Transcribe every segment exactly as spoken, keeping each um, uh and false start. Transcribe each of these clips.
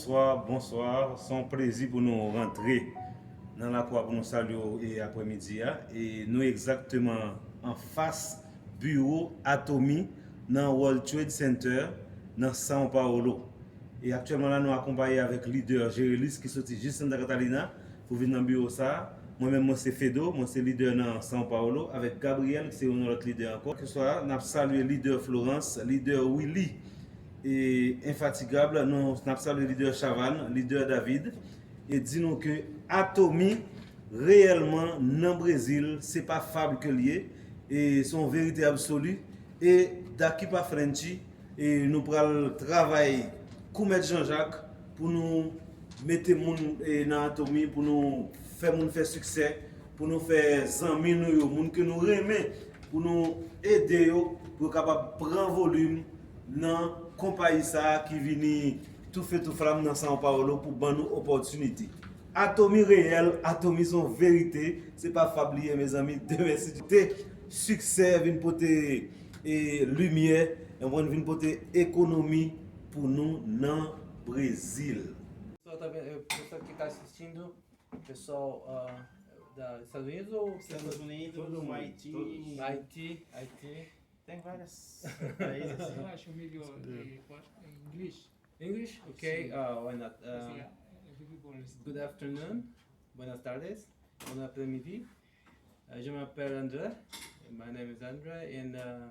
Bonswa, bonswa. Se yon plezi pou nou rantre nan lakou a pou nou salye w e aprèmidi a. E nou egzakteman anfas biwo Atomy nan World Trade Center nan São Paulo. E aktyèlman la, nou akonpaye avèk lidè Gerelis ki soti jis Santa Catalina pou vin nan biwo sa a. Mwen menm, mwen se Fedo, mwen se lidè nan São Paulo, avèk Gabriel, ki se yon lòt lidè ankò. Keswa, n ap salye lidè Florence, lidè Willy, e Infatigable, nou, n ap salye lidè Chavannes, lidè David, e di nou ke Atomy, reyèlman, nan Brezil, se pa fab ke l ye, e se yon verite absoli, e daki pa Frenchy, e nou pral travay kou mèt Jean Jacques pou nou mete moun, e, nan Atomy, pou nou fè moun fè siksè, pou nou fè zanmi nou yo, moun ke nou renmen, pou nou ede yo, pou yo kapab pran volim nan konpayi sa a ki vini toufe tou flam nan São Paulo pou ban nou opòtinite. Atomy reyèl, Atomy se yon verite, se pa fab li ye, mezanmi. Demen, si te siksè vin pote, e, limyè, e mwen vin pote ekonomi pou nou nan Brezil. Pessoal, tá vendo? Eh, pessoal que está assistindo, pessoal, ah, da Estados Unidos ou Estados Unidos, todo mundo? Haiti. Todo mundo. Haiti, Haiti. Tem vários países assim. Eu acho melhor, eh, em inglês. English? Okay, uh, why not? Uh, good afternoon, buenas tardes, bon après-midi. Uh, je m'appelle André. My name is André, and uh,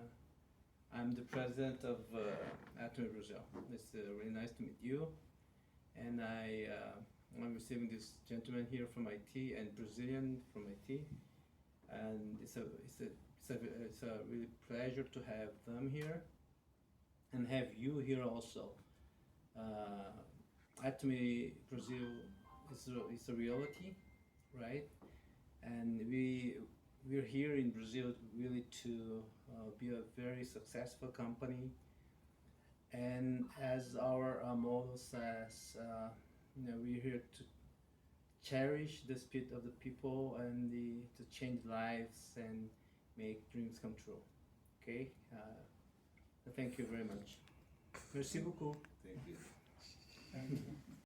I'm the president of uh, Atomy Brazil. It's uh, really nice to meet you. And I, uh, I'm receiving this gentleman here from Haiti and Brazilian from Haiti. And it's a, it's a, it's a, it's a really pleasure to have them here and have you here also. Uh, Atomy Brazil is a, is a reality, right? And we we're here in Brazil really to uh, be a very successful company. And as our uh, motto says, uh, you know, we're here to cherish the spirit of the people and the, to change lives and make dreams come true. Okay? Uh, thank you very much. Merci beaucoup. Thank you.